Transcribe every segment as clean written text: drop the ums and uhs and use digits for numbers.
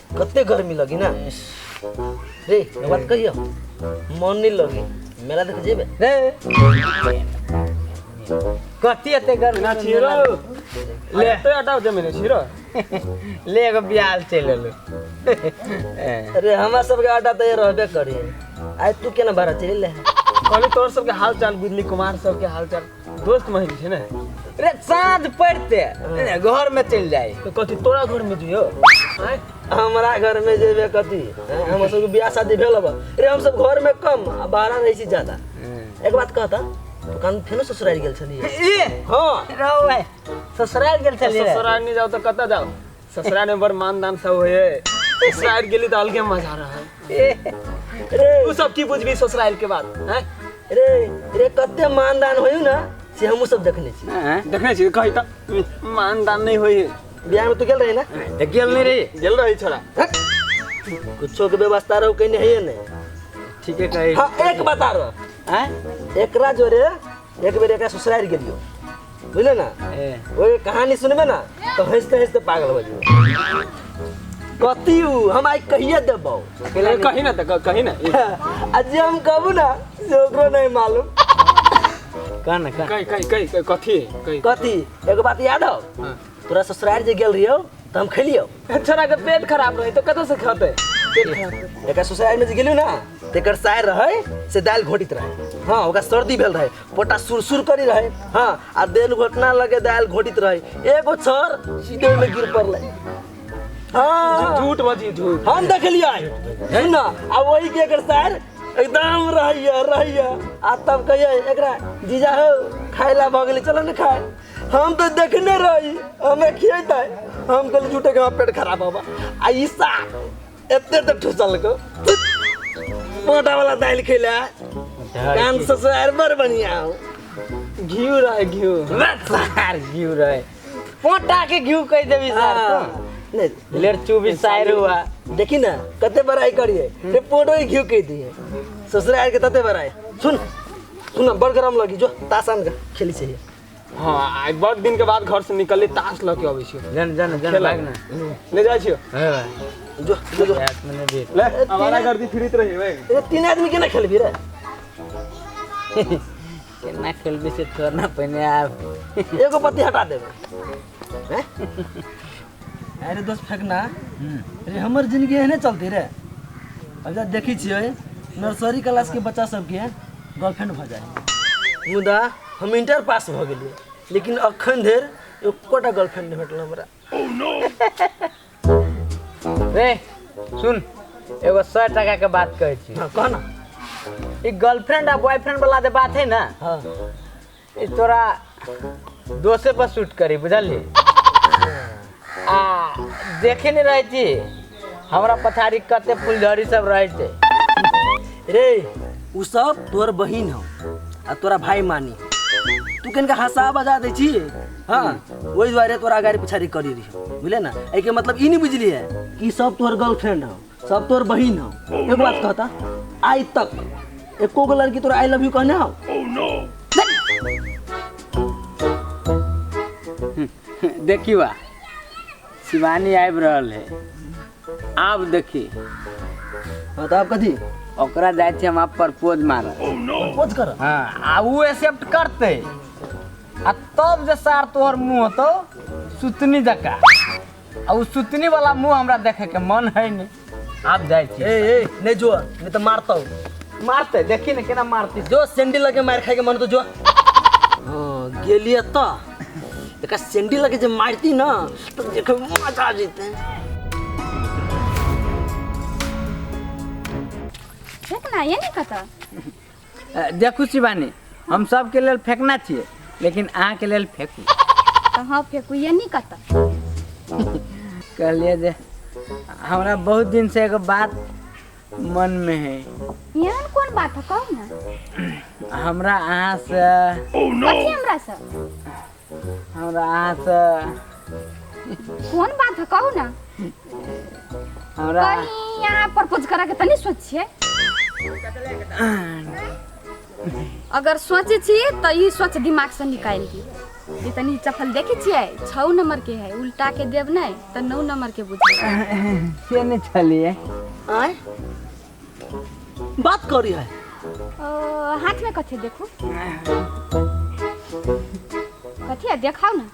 कते गर्मी लगी ना रे। एक बात कहियो, मन नहीं लगी मेला देख जेबे रे। कथी एते गर्मी ना छिरो ले तो हटाओ जमीन छिरो ले एगो बियाल चलि एलौ। अरे हमरा सबके आटा तो रहबे करी, आइ तू केना भाड़ा चलि ले? कहली तोर सबके हाल चाल बुझली, कुमार सबके हाल चाल दोस्त महिन छै ने। रे साँझ पड़ते घर में चलि जाए। तो कथी तोरा घर में जइयो? हमरा घर में जेबे कथी, हमरा सबके बियाह शादी भेल अब रे, हम सब घर में कम आ बाहर रहै छी ज्यादा। एक बात कहता, दुकान फेनो ससुराल गेल छलियै? ए हां रहो भाई, ससुराल गेल छलियै। ससुराल नहीं जाओ तो कतऽ जाओ? ससुराल में बड़ मान दान सब होए, ससुराल गेली तो अलगे मजा रहा। रे तू सब की बुझबी ससुराल के बात हैं? रे रे कते मानदान होयु ना से हमहू सब देखने छी। देखने छी कही त मानदान नहीं होई। बियाह में तू गेल रही ना? त गेल नहीं रही। गेल रही छोरा, कुछो के व्यवस्था रहो कहीं नहीं है ने। ठीक है कही। हां एक बता रहो हैं, एकरा जोरे एक बेर एकरा ससुराल गेलियो बुझले ना, ओए कहानी सुनबे ना तो हंसते हंसते पागल हो जेबे। कथी उ हम आई कहिए देबौ? कही ना त कही ना। आ जे हम कहबू ना से ओकरो नहीं मालूम। कह ना कही कही कही कथी कही कथी? एगो बात याद हो, तोरा ससुराल जे गेल रहियो त हम खेलियो। छोरा के पेट खराब रहे तो कतौ से खेते? पेट खराब एकर ससुराल में जे गेलियो ना तेकर सायर रहे से दालि घोटित रहे। हाँ ओकरा सर्दी भेल रहे, पोटा सुरसुर करी रहे। हाँ आ देल घोटना लगे दालि घोटित रहे, एगो छर सीधे में गिर पड़ले। हाँ झूठ बजी झूठ, हम देखलियै है ना। आ वही के एकर सायर एकदम रहैया रहैया आ तब कहिए एकरा जीजा हो खाय ला भऽ गेलै चलो ने खाय। हम तो देखने रही हमें खियेतै, हम कहली झूठे के पेट खराब होबा। आ ई साग एते त ठुसल को मोटा वाला दालि खेला कान ससुराल बड़ बढ़िया हो। घिउ रहे घिउ सार घिउ रहे पोटा के घिउ कह देबी सार नहीं लेर चूबी सायर हुआ। देखी ना कते बड़ाई करिए रे, पोटो ही घिउ कह दिए ससुराल के तते बड़ाई। सुन सुन बड़ गरम लगी जो ताश आन के खेली चाहिए। हां आई बड़ दिन के बाद घर से निकलली ताश ल के अबै छियो। जन जन जन भाग ना ले जाइ छियो। हां जो जो जो हाथ में नहीं ले हमारा घर दी फिरित रही भाई। ए तीन आदमी केना खेलबी रे? केना खेलबी से छोड़ना पहिने आब एगो पत्ती हटा देबे हैं। अरे दोस्त फेंकना रे, हमर जिंदगी एहने चलती रे। अब जा देखी छियै नर्सरी क्लास के बच्चा सबके गर्लफ्रेंड भ जाए, मुदा हम इंटर पास भ गेलियै लेकिन अखन धरि एकोटा गर्लफ्रेंड नहीं भेटल हमरा। रे सुन एगो 100 टका के बात कहै छी। हाँ कह ना। ई गर्लफ्रेंड आ बॉयफ्रेंड वाला जे बात है ना, हाँ ई तोरा दोसे पर शूट करी बुझलही। आ देखे नहीं रहै छी हमरा पछाड़ी कते फुलझड़ी सब रहै छै। रे उ सब तोर बहिन हौ आ तोरा भाई मानी, तू कनिका हंसा बजा दै छी। हाँ ओहि दुआरे तोरा अगाड़ी पछाड़ी करी रही बुझले ना। एहिके मतलब ई नहीं बुझलियै कि सब तोहर गर्लफ्रेंड हौ, सब तोहर बहिन हौ। एक बात कहता, आइ तक एको गो लड़की तोरा I love you कहने हौ? देखी बा शिवानी आबि रहल है, आब देखी। हाँ तो आप कथी ओकरा जाइ छी हम आप प्रपोज मारब। प्रपोज कर? हाँ आ उ एक्सेप्ट करतै आ तब जे सार तोहर मुँह होतौ सुतनी जकाँ, आ उ सुतनी वाला मुँह हमरा देखे के मन है नहीं। आब जाइ छी। ए ए नहीं जो नहीं तो मारतौ। मारतै देखी ने केना मारतै। जो सैंडल लगे मार खाए के मन तो जो। हाँ गेलियै त एकरा सैंडल लगे जे मारती ना तो देखे मजा आ जेतै। फेंकना ये नहीं कत। देखू शिवानी हम सबके लेल फेंकना छियै लेकिन अहाँके लेल फेंकू। तो हाँ फेंकू ये नहीं कत। कहलियै जे हमरा बहुत दिन से एगो बात मन में है। एहन कोन बात है कहू ना। हमरा अहाँ से कथी? हमरा से हमरा अहाँ से कोन बात है कहू ना। हमरा कहीं यहाँ प्रपोज करा के तनी सोचिए। अगर सोचे छी तो ई सोच दिमाग से निकाल दी। ई तनी चप्पल देखै छियै, 6 नंबर के है, उल्टा के देब नहीं तऽ 9 नंबर के बुझबै। से नहीं छलिए। आय बात करी है। ओ हाथ में कथी देखू, कथी है देखाउ ना।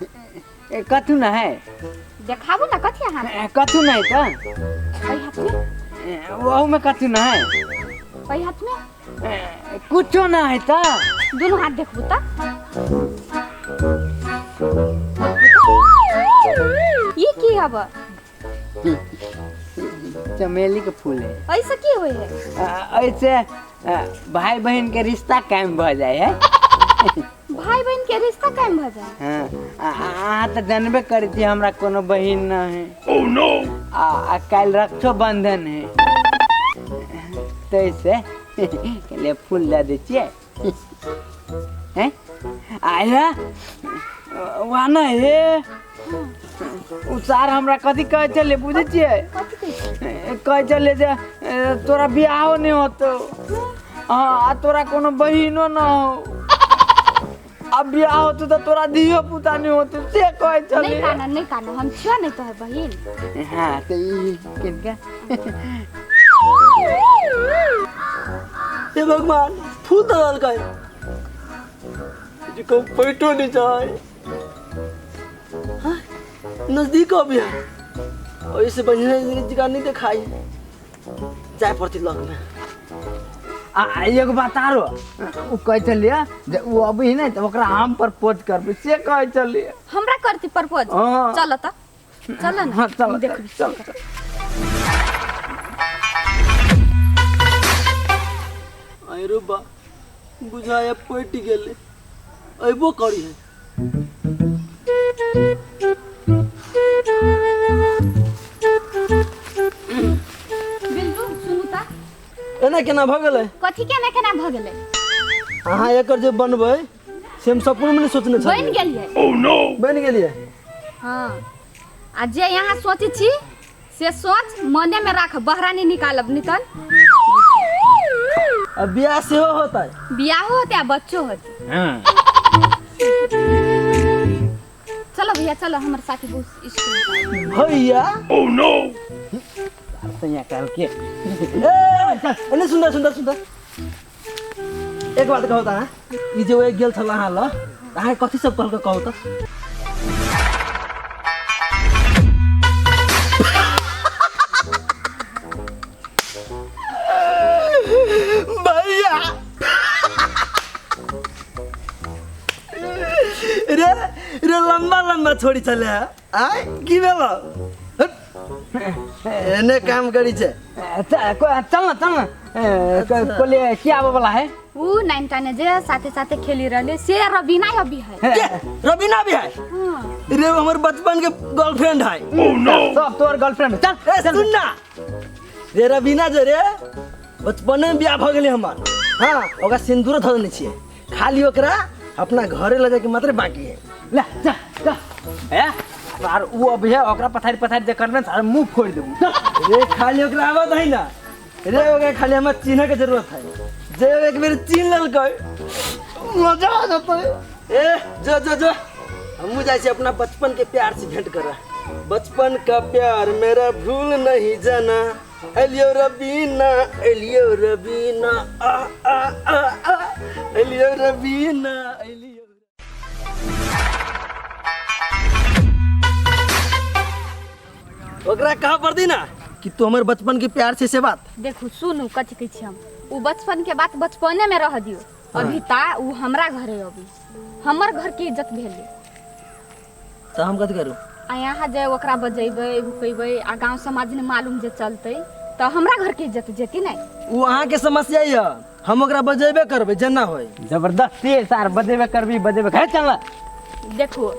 ए, कथू ना है। देखाबू ना कथी है हाथ में? ए, कथू नहीं तो। एहि हाथ में? ए, वहू में कथू ना है। एहि हाथ में? ए, कुछो ना है तो। दुनू हाथ देखबू तऽ। ई की हब? चमेली के फूल है। ऐसे की होय है? ऐसे भाई बहन के रिश्ता कायम भ जाए है। भाई बहन के रिश्ता कायम भ जाए? हाँ, अहाँ तो जानबे करी थी हमरा कोनो बहन न है। Oh no! आ काल्हि रक्षाबंधन है, तो ऐसे ले फूल दे दै छियै। हैं आया वहाँ न हे उ सार हमरा कथी कहै छलै बुझै छियै? कथी कहै छै? कहै छलै जे तोरा बियाहो नहि होतौ, हाँ, आ तोरा कोनो बहिनो न हो, आ बियाह होतौ तऽ तोरा धियो पुता नहि होतौ, से कहै छलै। नहीं काना, नहीं काना, हम छियो नहीं तोहर बहिन। हाँ तो ई किनका? हे भगवान, फूल दऽ देलकै जे कहूँ पैटो नहीं जाए। हाँ, नजदीक अभी है, ऐसे बढ़िया जगह नहीं दिखाई, जाए पड़ती लग में। आ एगो बात आरो, उ कहै छलियै जे उ अभी नहि तऽ ओकरा हम प्रपोज करबै, से कहै छलियै। हमरा करती प्रपोज? हाँ। चल तऽ, चल ना। हाँ, चल, देखबै। चल, चल। अरे बा, बुझाया पटि गेलै, अयबो करी है। बिल्लू सुनू तऽ। एना केना भऽ गेलै? कथी केना केना भऽ गेलै? अहाँ एकर जे बनबै से हम सपनो में नहीं सोचने छलियै। बनि गेलियै। Oh no! बनि गेलियै। हाँ, आ जे यहाँ सोचै छी से सोच मने में राख, बहरा नहीं निकालब निकल। अब बियाह सेहो होतै। बियाहो होतै आ बच्चो होतै। हाँ। चलो भैया चलो, हमर साथी बहुत स्कूल। भैया? Oh no! सैया कहलकै। ए एने सुन्दर सुन्दर सुन्दर, एक बात कहू तऽ अहाँ, ई जे ओ गेल छल अहाँ लग, अहाँ कथी सब कहलकै कहू तऽ? भैया रे रे लंबा लंबा छोड़ी चले है, आय की भेलो? एने काम करी छे। चल ना, चल ना। कोले की आबे वाला है? उ नाइनटा ने जे साथे साथे खेली रहले से रबीना अभी है। के रबीना भी है? हाँ। रे हमर बचपन के गर्लफ्रेंड है। Oh no! सब तोर गर्लफ्रेंड। चल ए सुन ना रे, रबीना जे रे बचपन में बियाह भ गेलै हमर। हाँ, ओकरा सिंदूर धऽ देने छियै, खाली ओकरा अपना घरे लऽ जाके मात्र बाकी है। ले चल चल। ए आर उ अभी है, ओकरा पथारी पथारी जे करबे सारे मुंह फोड़ देबू। रे खाली ओकरा आबत है ना रे, ओकरा खाली हमरा चिन्ह के जरूरत है, जे एक बेर चिन्ह लेलकै मजा आ जतै। ए जो जो जो, हमहूँ जाइ छी अपना बचपन के प्यार से भेंट करे। बचपन का प्यार मेरा भूल नहीं जाना, एलियो रबीना एलियो रबीना, आ आ आ आ एलियो रबीना एलियो। ओकरा कहा पड़ती ना कि तू हमर बचपन के प्यार से बात। देखू सुनू कथी कहै छी हम, उ बचपन के बात बचपने में रह दियो। अभी ता उ हमरा घरे अभी हमर घर के इज्जत भेलै। तो हम कथी करू? आ यहाँ जे ओकरा बजेबै भुकेबै आ गांव समाज ने मालूम जे चलतै तऽ हमरा घर के इज्जत जेती नहीं। उ अहाँ के समस्या ये, हम ओकरा बजेबे करबै जेना होय। जबरदस्ती सार बजेबे करबी, बजेबे कर। चल देखू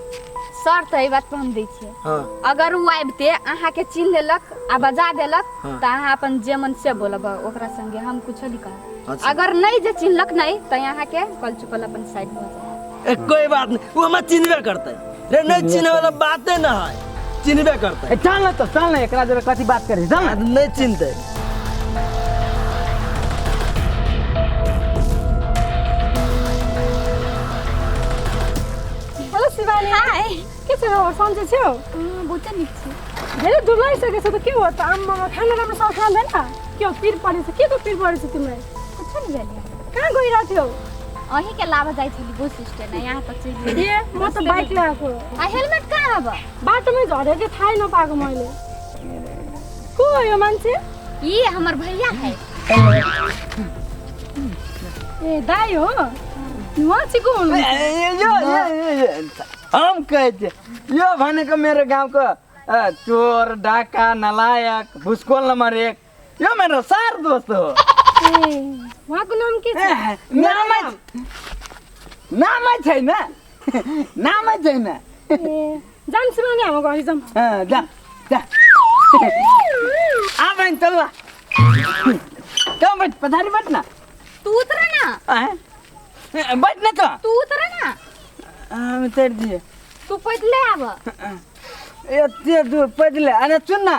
शर्त एहि बात पर हम दै छियै। हाँ। अगर उ आबिते अहाँ के चिन्ह लेलक आ बजा देलक। हाँ। तऽ अहाँ अपन जे मन से बोलब ओकरा संगे, हम कुछो नहीं कहब। अच्छा। अगर नहीं जे चिन्हलक नहीं तऽ अहाँ के कल चुकल अपन साइड भऽ जायत। कोई बात नहीं, वो हमरा चिन्हबे करतै रे, नहीं चिन्हे वाला बाते न है, चिन्हबे करतै। चल ना तो चल ना, एकरा जरे कथी बात करी, चल ना। नहीं चिन्हतै। हेलो। शिवानी। हाय, के छ खबर? सन्चै छौ? बहुते नीक छी। धेरै दूर लागिसकेको छ त के हो त? आम्मामा, खाना राम्रोसँग खाँदैन के हो? पिर परेछ के को पिर परेछ तिमीलाई? कुछो नहीं भेल। कहाँ गइरहेको थियौ? अहीं के लाभ जाइ छली बस स्टैंड, यहाँ तक चलि। ए म त बाइक ल्याएको। आ हेलमेट कहाँ अब? बाटोमै झऱ्यो कि थाहै नपाएको मैले। को हो यो मान्छे? ई हमर भैया है। ए दाइ हो? उहाँ चाहिँ को हुनुहुन्छ? यो हम कहै छियै यो भनेको मेरो गाउँको चोर डाका नलायक भुस्कोल नम्बर 1, यो मेरो सार दोस्त हो। ए उहाँको नाम के छ? नामै छैन, नामै छैन। ए जाम शिवानी, हाम्रो घर जाऊँ। जा जा आ बहिन, चल बैठ, पछाडि बैठ न। तू उतर न। बैठ न त। तू उतर न। उतर दिए। तू पैदले आब। यति दूर पैदले? अरे सुन न,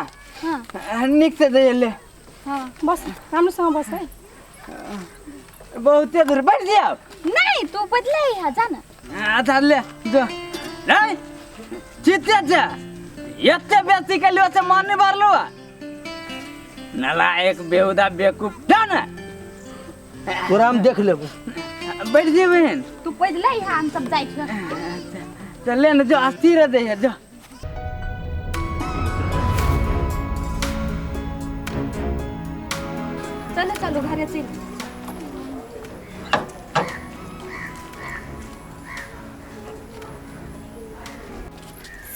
निक से दे ले। बस राम्रोसँग बस है। बहुते दूर बैठ जाओ। नहीं तू पैदले ही है, जा न। अच्छा ले जो नहीं चित्ते छ यते बेसी के लियो से मन नहीं भरलो। नलायक बेहुदा बेवकूफ, जा न। तोरा हम देख लेबो। बैठ जे बहन। तू पैदले ही है, हम सब जाइ छी। चल ले न जो अस्थिर दे है जो। चलो चलो घरे चल।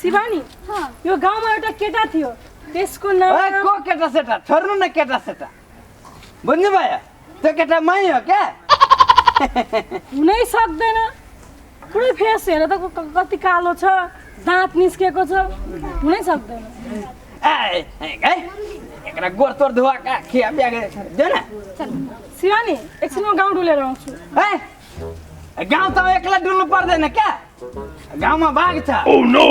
शिवानी, हाँ यो गाउँमा एउटा केटा थियो, त्यसको नाम को केटा सेटा? छोड्नु न केटा सेटा, बुझ्नु भयो? त्यो केटा मै हो क्या? हुनै सक्दैन। पुरै फेस हेर त कति कालो छ, दाँत निस्केको छ, हुनै सक्दैन। ए एकरा गोर तोर धोआ का खिया पिया के दे न। शिवानी एकछिन म गाउँ डुलेर आउँछु। ए गाउँ त एक्लै डुल्नु पर्दैन क्या, गाउँमा बाघ छ। ओह नो,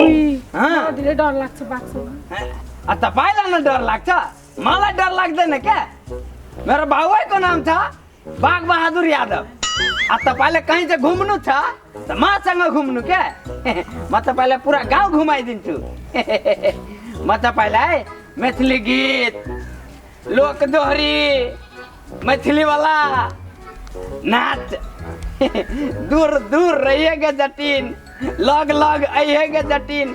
मलाई धेरै डर लाग्छ बाघसँग। तपाईँलाई न डर लाग्छ, मलाई डर लाग्दैन क्या। मेरो बाबुको नाम छ बाघ बहादुर यादव। आ तपाईँले कहीँ चाहिँ घुम्नु छ त मसँग घुम्नु क्या, म तपाईँलाई पुरा गाउँ घुमाइदिन्छु। म तपाईँलाई मैथिली गीत, लोक दोहोरी, मैथिलीवाला नाच, दूर दूर रहिएगा जटिन, लग लग आइएगा जटिन,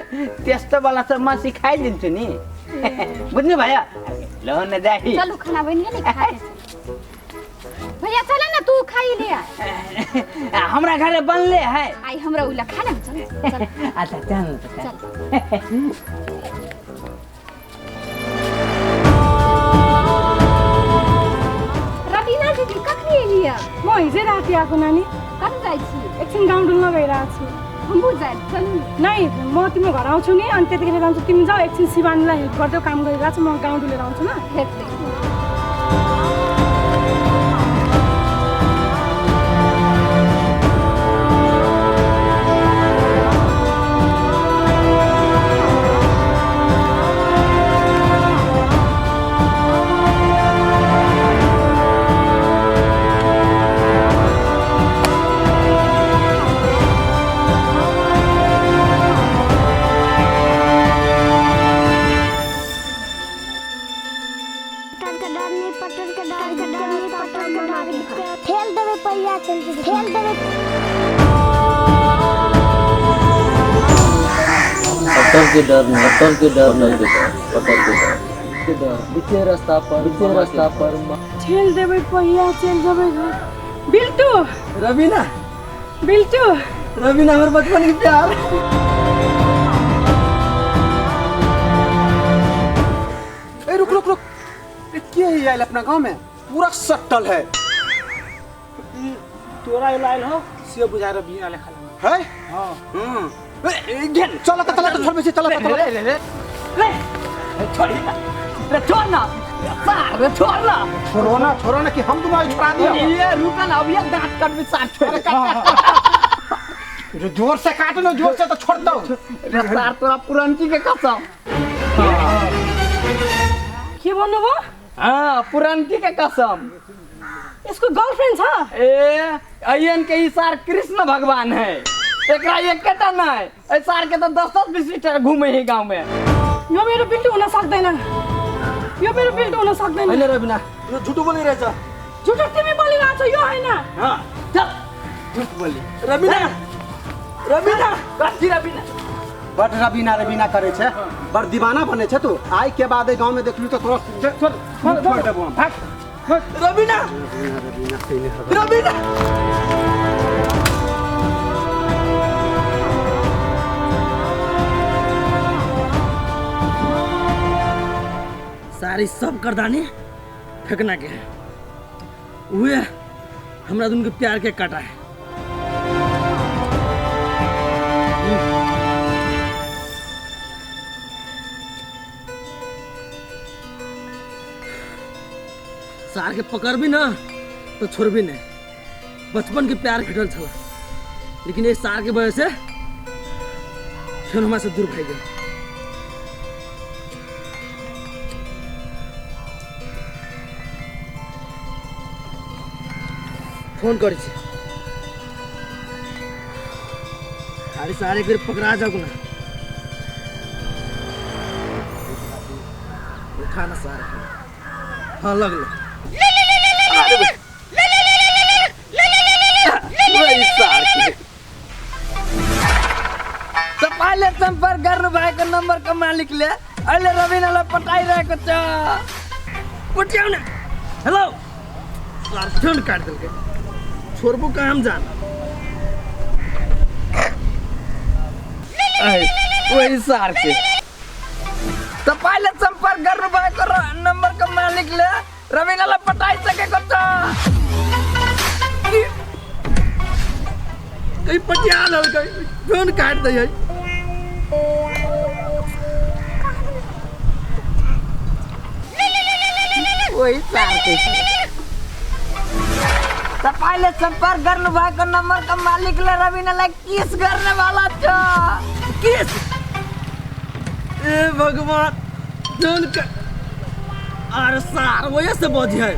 त्यस्तो वाला सब म सिकाइदिन्छु नि, बुझ्नु भयो? ल न दाइ, चलु खाना बनि गेलै, खा के भैया चल न, तू खाइ ले। हमरा घरे बनले है। आई हमरा उला खाना चल चल। अच्छा चल चल। रबिना दीदी कखनी एलियै? म हिजै राति आएको नानी। कहाँ जाइ छी? एकछिन गाउँ डुल्न गइरहेको छु। हमहु जायब, चलु। नै म तिम्रो घर आउँछु नि, अनि त्यतिखेर जान्छु। तिमी जाऊ एकछिन शिवानीलाई हेल्प गरिदेऊ, काम गरिरहेको छु, म गाउँ डुलेर आउँछु ल। हेर्दै। पत्थर के डर नहीं, पत्थर के डर नहीं, पत्थर के डर, बीचे रास्ता पर, बीचे रास्ता पर ठेल देबै पहिया, चल जेबै घर। बिल्टू, रवीना, बिल्टू, रवीना हमर बचपन के प्यार। ए रुक रुक रुक, के है आयल अपना गांव में? पूरा सट्टल है। तोरा आयल हो से बुझा रहा बिना लेखा है। हां चल चल छोड़ बेसी, चल चल रे रे रे छोड़ रे, छोड़ ना सार, छोड़ ना, छोड़ो ना, छोड़ो ना कि हम तुम्हारी छोड़ा दिया। ये रुका ना, अब ये दांत काट भी सार छोड़। जो जोर से काट लो, जोर से तो छोड़ दो। रे सार तोरा पुरनकी के कसम। के भन्नु भयो? हां पुरनकी के कसम। यसको गर्लफ्रेन्ड छ? ए अयन के ई सार कृष्ण भगवान है। एकरा एकेटा नहि, एहि सार के तऽ 10-10 20-20 टा घूमे है गाँव में। यो मेरो बिल्टु हुन सक्दैन, यो मेरो बिल्टु हुन सक्दैन। होइन रबिना, यो झुटो बोलिरहेछ। झुटो तिमी बोलिरहेको छौ, यो होइन। हाँ, चल झुट बोली। रबिना, रबिना, कथी रबिना? बड रबिना रबिना करे छे, बड़ दीवाना बने छे तू। आइ के बाद गांव में देखलू तो तोरा छोड़ छोड़ देबो हम। भाग। रबिना, रबिना। सारी सब करदानी फेंकना के उहे हमरा दुनू के प्यार के काटा है। सार के पकड़बी ना तो छोड़बी नहीं। बचपन के प्यार भेटल छल, लेकिन ये सार के वजह से फिर हमरा से दूर भए गेल। फोन करै छी, अरे सारे एक बेर पकड़ा जाऊ ना। उठा ना सारे। हाँ लगलो। तपाईँले सम्पर्क गर्नुभएको नम्बरको मालिकले अहिले रबिनालाई पठाइरहेको छ। पट्याउने। हेलो, सार फोन काट देलकै। छोड़बो कहाँ हम जान। वही सार के तपाईँले सम्पर्क गर्नुभएको नम्बरको मालिकले रबिनालाई पठाइसकेको छ। कहीं पटिया ललकै, फोन काट दै है। वही सार के तपाईँले सम्पर्क गर्नुभएको नम्बरको मालिकले रबिनालाई किस गर्नेवाला छ। किस? ए भगवान, फोन का अरे सार वही से बजी है।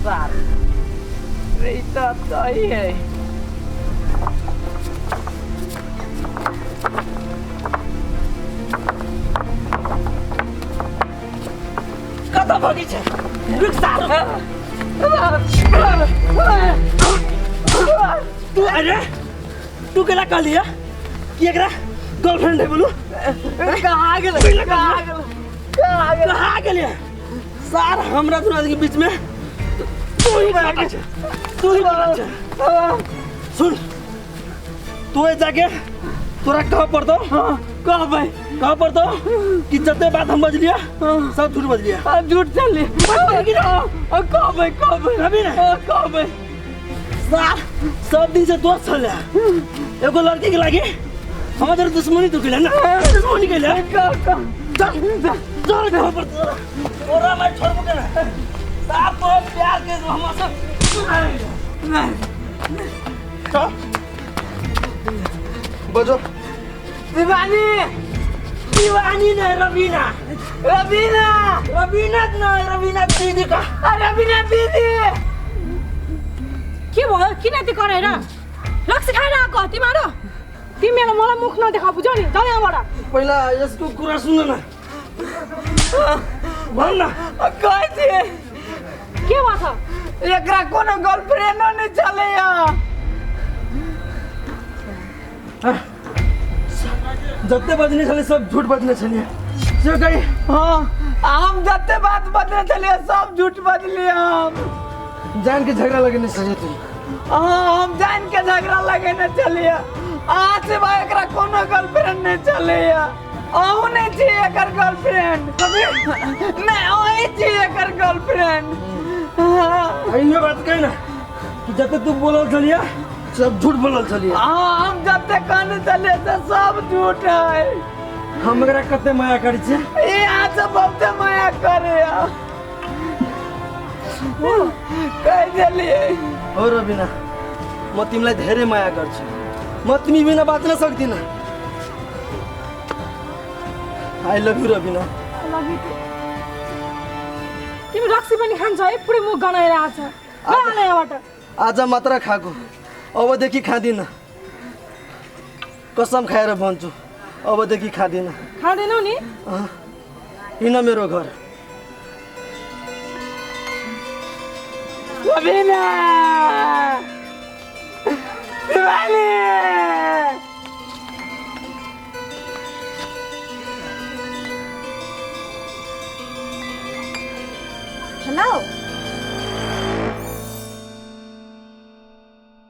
सार रे त सही है। कता भागी छे? रुक सार। तू अरे तू केला कहलिया कि एकरा गर्लफ्रेंड है बोलू? कहाँ गेल? कहाँ गेल? कहाँ गेल? सार हमरा दुनू के बीच में तू ही काटा छे, तू ही काटा छे। सुन, तू जाके तोरा कह पड़तो। हाँ, कहबै कह पड़तो कि जते बात हम बजलिया सब झूठ बजलिया। झूठ चलिए। कहबै कहबै रवि ना कहबै। सार सब दिन से दोस्त छले, एगो लड़की के लागी हमर दुश्मनी तो केले ना, दुश्मनी केले। चल चल कह पड़तो तोरा मैं छोड़बो के ना। साहब तो प्यार के हम सब चल बजो। दीवानी, दीवानी नहीं, रवीना, रवीना, रवीना नहीं, रवीना दीदी का। रवीना दीदी के भयो? किन यति कराएर रक्सी खाएर आएको तिमीहरू? तिमीहरू मलाई मुख नदेखाऊ बुझ्यौ नि, जाऊ यहाँबाट। पहिला यसको कुरा सुन न, भन न। कहै थिए के भन्छ? एकरा कोनो गर्लफ्रेंडो नै छलैया। जते बजने छलै सब झूठ बजने छलियै से कही। हाँ, हम जते बात बजने छलियै सब झूठ बजलियै। हम जान के झगड़ा लगेने छलियै तू। हाँ, हम जान के झगड़ा लगेने छलियै। आज से भाई एकरा कोनो गर्लफ्रेंड नहीं छलैया। अहूँ नहीं छी एकर गर्लफ्रेंड। नहीं, अहीं छी एकर गर्लफ्रेंड। इहो बात कही ना कि जते तू बोलल छलियै सब झूठ बोलल छलियै। हाँ, हम जते कहने छलियै से सब झूठ है। हम एकरा कते माया करै छियै। यहाँ से बहुते माया करे कहि देलियै। हो रबिना, म तिमीलाई धेरै माया गर्छु, म तिमी बिना बाँच्न सक्दिनँ। I love you Rabina. I love you too. तिमी रक्सी पनि खान्छौ है, पुरै मुख गनाइरहेको छ। ल यहाँबाट। आज मात्र खाएको, अबदेखि खाँदिनँ, कसम खाएर भन्छु, अबदेखि खाँदिनँ। खाँदैनौ नि? हिँड मेरो घर। रबिना, शिवानी, हेलो।